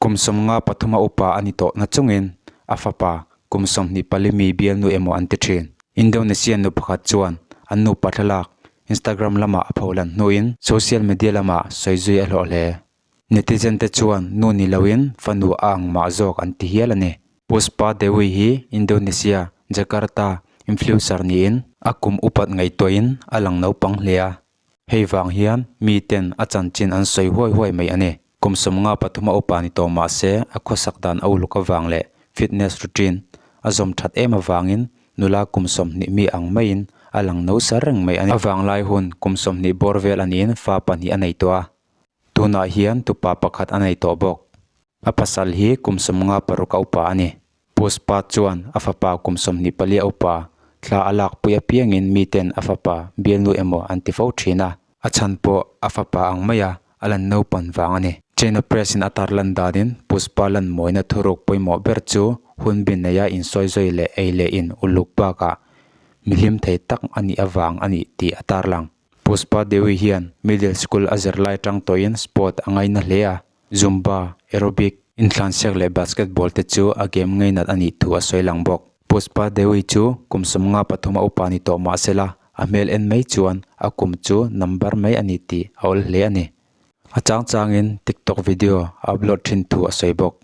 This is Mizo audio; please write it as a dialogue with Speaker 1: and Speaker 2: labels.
Speaker 1: Kum 53 a upa a ni tawh nachungin a fapa kum 24 mi bialnu emaw an ti thin. Indonesian nu pakhat chuan an nupa thlalak Instagram lamah a pholan hnuin social media lamah sawi zui a hlawh hle. Netizen te chuan nu ni loin fanu a ang mah zawk an ti hial a ni. Puspa Dewi hi Indonesia, Jakarta influencer niin a kum upat ngaihtuahin a lang naupang hle a. Hei vang hian mi ten a chanchin an sawi huai huai mai a ni. Kum 53 a upa ni tawh mah se a khawsak dan a uluk avang leh fitness routine a zawm that em avangin nula kum 20 mi ang maiin a lang no sar reng mai a ni. A vanglai hun kum 20 bawr vel a niin fa pahnih a nei tawh a, tunah hian tupa pakhat a nei tawh bawk. A pasal hi kum 56 a upa a ni. Pushpa chuan a fapa kum 24 a upa thla a lakpui apiangin miten a fapa bialnu emaw an ti fo thin a, a chhan pawh a fapa ang maia a lan naupan vang a ni. China Press in a tarlan danin Pushpa lan mawina thuruk pawimawh ber chu hun bi neia insawizawi leh ei leh in uluk bakah mihlim thei tak a nih avang a nih tih a tarlang. Pushpa Dewi hian middle school a zirlai tang tawhin sport a ngaina hle a. Zumba, aerobic, inthlansiak leh basketball te chu a game ngainat a nih thu a sawi lang bawk. Pushpa Dewi chu kum 53 a upa ni tawh mah sela, a hmel en mai chuan a kum chu number mai a ni tih a awl hle a ni. A chang changin TikTok video a upload thin thu a sawi bawk.